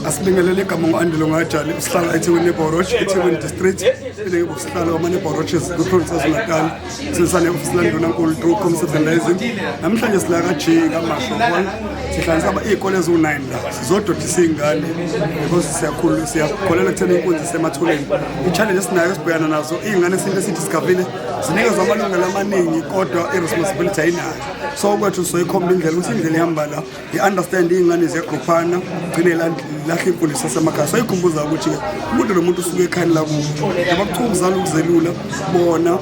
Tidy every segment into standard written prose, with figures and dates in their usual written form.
Asibingelele, igama ngu-Andile Ngajali, usihlala eThekwini eBoroch, eThekwini District, ile usihlalo wama-Neighbour Watches kwi-province KwaZulu-Natal. Sisane ofisi landunankulu through community. Namhlanje sila ka-G kaMashu Hall, sihlanganisa iy'kole eziwu-9 la, sizododisa iy'ngane because siyakhulu, siyakholelwa ekutheni inkunzi isematholeni. I-challenge esinayo, esibhekana nazo iy'ngane, esinto esiyi-discover-ile, zinikezwa amalungelo amaningi kodwa i-responsibility ayinayo. So kwethu soyikhomba indlela ukuthi indlela ihamba la. I-understand iy'ngane ziyagruphana, gcine lahle imfundiso yasemakhaya. So ikhumbuza ukuthi-ke umuntu nomuntu usuke ekhayeni lakubo, njengoba kuthiwa ukuzala ukuzelula, bona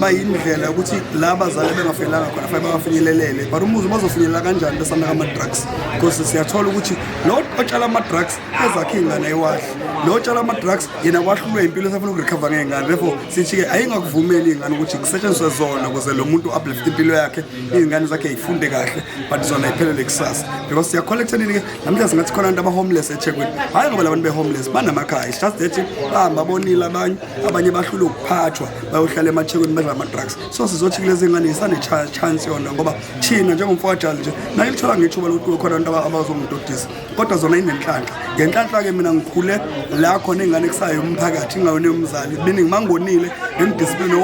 bayindlela yokuthi la bazali bengafinyelanga khona fanele babafinyelelele. But umuzi bazofinyelela kanjani besanaka ama-drugs? Because siyathola ukuthi lo otshala ama-drugs ezakhe iy'ngane ayiwahle, lo otshala ama-drugs yena wahlulwe impilo, esafuna uku-recover ngey'ngane. Therefore sithi-ke ayingakuvumeli iy'ngane ukuthi kusetshenziswe zona ukuze lo muntu uplift impilo yakhe, iy'ngane zakhe y'funde kahle, but zona iphelele kusasa, because siyakholwa ekuthenini-ke namhlanje singathi khona abantu aba-homeless eThekwini. Hhayi ngoba la bantu be-homeless banamakhaya, it's just that bahamba bonile abanye, abanye bahlulwe ukuphathwa, bayohlala emaThekwini badla ama-drugs. So sizothi kulezi ngane isane-chance yona, ngoba thina njengomfowajali nje naye lithola ngethuba lokuthi khona abantu abazongidodisa, kodwa zona inenhlanhla. Ngenhlanhla-ke mina ngikhule la khona ingane kusayo umphakathi, ingayona yomzali, meaning mangonile ngim-discipline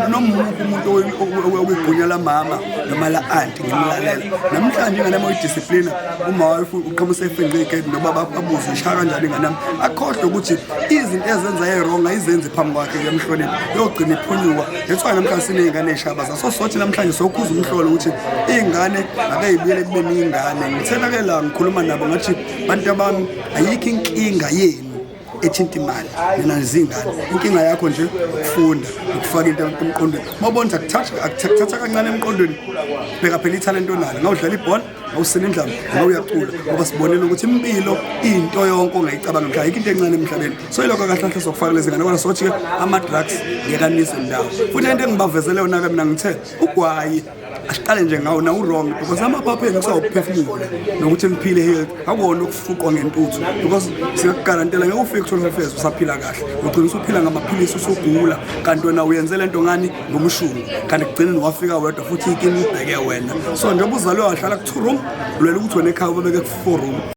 nomuphi umuntu okuyigunya lamama noma la anti, ngimlalela. Namhlanje ingane uma uyi-disciplina, uma uqhamusa efingqe igedi noma babuze ishaya kanjani ingane yami, akhohlwe ukuthi izinto ezenza e-wrong ayizenzi phambi kwakhe, kuyamhlonipha, yogcina iphunyuka. That's why namhlanje siney'ngane ey'shabaza. So sothi namhlanje sokhuza umhlolo ukuthi iy'ngane ake y'buyele ekubeni iy'ngane. Ngithena-ke la ngikhuluma nabo ngathi, bantu abami, ayikho inkinga yenu ethinta imali, nina zingane. Inkinga yakho nje ukufunda, ukufaka into emqondweni. Uma ubona ukuthi akuthatha kancane emqondweni, bheka phela ithalente onalo, ngawudlala ibhola, awusina indlala, ngawuyacula, ngoba sibonile ukuthi impilo into yonke ongayicabanga mhla, ayikho into encane emhlabeni. So yilokho kahle kahle sokufaka lezi ngane, kodwa sothi-ke ama-drugs ngeke anise ndawo. Futhi into engibavezele yona-ke mina, ngithe ugwayi asiqale nje ngawo na u-wrong, because amaphaphu enu kusawukuphefumula nokuthi niphile health, akuwona ukufuqwa ngentuthu, because singakugarantela ngeke ufike ku-25 years usaphila kahle, ugcina usuphila ngamaphilisi, usugula, kanti wena uyenze le nto ngani? Ngomshungu. Kanti kugcineni wafika wedwa futhi ikini ibheke wena. So njengoba uzalwe wahlala ku-two room, lwela ukuthi wena ekhaya ubabeke ku-four room.